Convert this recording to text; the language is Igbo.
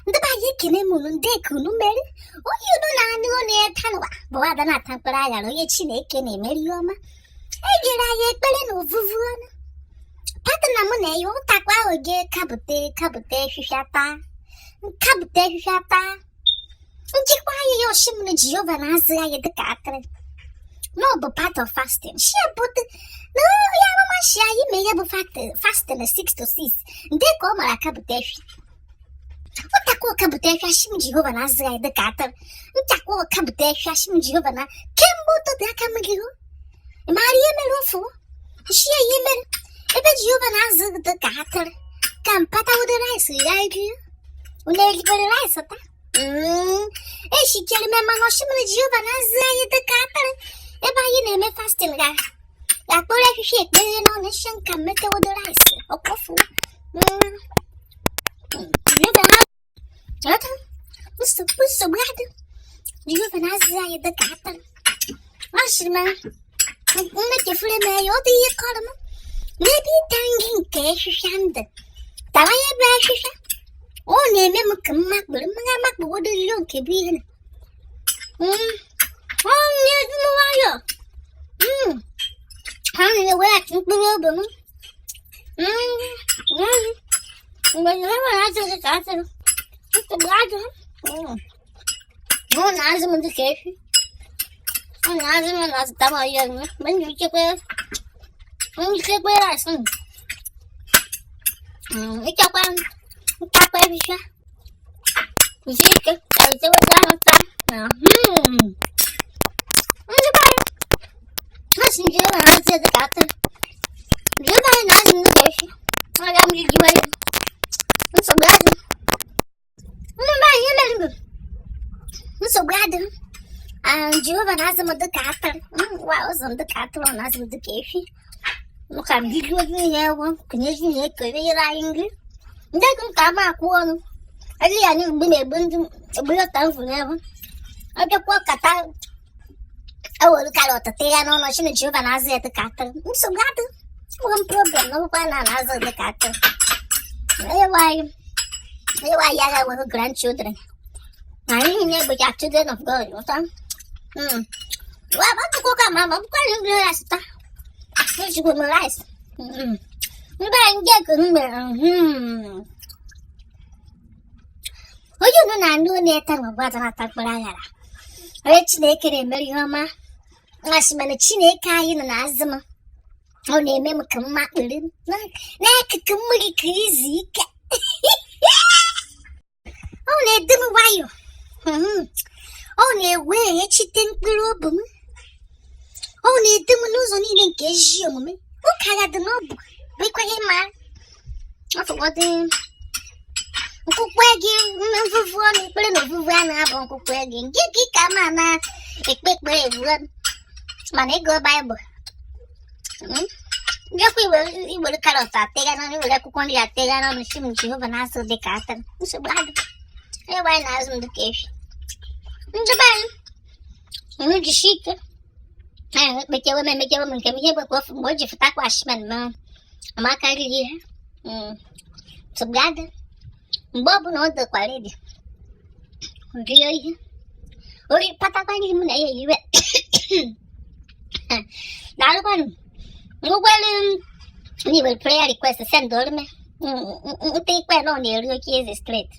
Ndị be anyị, ekene m unu. Ndị ka unu mere? Onye unu na-anụ ọnụ ya tanụwa bụ ada na-ata mkpụrụ aghara, onye Chineke na-emeri ihe ọma. Egere anyị ekpere na ovuvu ọnụ partner mụ na ya ụtakwa ahụ gị kabute kabute efifia taa, nkabute efifia taa. Njikwa anyị ya oshi m na Jehova na-azụ anyị dịka atịrị na ọ bụ part of fasting. Shi bute na ya amụma shi anyị mee ya bụ fasting 6 to 6. Ndị ka ọ mara akabute efi ụtakwa ọkabute efi ashị m Jehova na-azụ anyị dịka atịrị. Nchakwa ọkabute efi ashị m Jehova na kemgbe ụtụtụ aka m gị hụ. Ị maara ihe mere ofu shi ya ihe mere ebe Jehova na-azụ dịka atịrị ka mpatawodo rice ya rie. Unu eribere rice taa? Eshikere m, mana ọchịmere Jehova na-azụ anyị dịka atịrị ebe anyị na-eme fasting ga ga-akpọrọ efifie ekpere n'ọnụ isi nka mmetewodo rice ọkpọfu. Jehova na ghọta nsogbu, nsogbu adị. Jehova na-azụ anyị dịka atịrị. Ọ sịrị m mmechefuru m ya, ọ dị ihe kọrọ m n'ebe ịta nri nke efifia ndụ tara ya ebe efifia ọ na-eme m ka mma kpere mmanya makpụgodo riro nke bụ ihe na ọ na-edu m nwayọ. Ha na-eweghachi mkpụrụ obi m. Mgbe Jehova na-azụ gị ka atụrụ, nsogbu adịghị. Ọ na-azụ m dịka efi, ọ na-azụ m na-azụta m ọhịa mgbe m na-echekwa nchekwa rice m. Ịchekwa ntakwa efifia isi ike ka iteweta ahụ taa na ndị be anyị ha si Jehova na-azụ ya dịka atụrụ. Jehova anyị na-azụ m dịka efi, aga m jijiwe ya, nsogbu adịghị. Ndị be anyị, ihe mere bụ nsogbu adịghị. Ah, Jehova na-azụ m dịka atụrụ. Wa ụzọ m dịka atụrụ, ọ na-azụ m dịka efi. M ka m jijiwe ihe ewu kụnyezi ihe ekere nyere anyị nri ndị ego nke ama akwụ ọnụ adịghị anyị mgbe na-egbu ndị egbulọta mfu n'ebe ọbịakwa kata ewere carrot tee ya n'ọnụ chine. Jehova na-azụ ya dịka atụrụ, nsogbu adịghị. Enweghị m problem na ọbụkwa na na-azụ dịka atụrụ. Onye nwe anyị, onye nwe anyị agha enweghị grandchildren. Anyị niile bụcha children of God. Ụtọ wa akwụkwọ ka ma ma bụkwa nri rice taa ejikwa m rice. Ndị anyị ndị ego m mere. Onye unu na-anụ na-eta na ọgba na-ata mkpụrụ aghara, onye Chineke na-emere ihe ọma. Asị mana Chineke anyị nọ na-azụ m, ọ na-eme m ka mma kpere n'akụkụ mmiri ka izu ike, ọ na-edu m nwayọ. Ọ na-eweghachite mkpụrụ obi m, ọ na-edu m n'ụzọ niile nke ezi omume. Ụka ya dị n'ọbụ bụ ikwenye mara ọfụgodị nkwukwe gị mvuvu ọnụ ekpere na ovuvu a na-abụ nkwukwe gị nke ka ị ka ma na-ekpe ekpere evu ọnụ mana ịgụ Baịbụl. Bịakwa iwere carrot atega n'ọnụ, iwere akwụkwọ nri atega n'ọnụ si m Jehova na-azụ dịka atụrụ, nsogbu adị. Onye nwe anyị na-azụ m dịka efi. Ndị be anyị, unu jisi ike. Anyị ekpechewe m, emechewe m nke m ihe gbekwa ofu mgbe o ji fụtakwa ashimen m amaka riri ihe. Nsogbu adị. Mgbe ọbụla ọ dịkwa ready rie ihe ori patakwa nri m na ya eyiwe. Daalụkwanụ. Ngwere ndị nwere prayer request, send ọrụ m nte ikpe na ọ na-eru oke eze straight.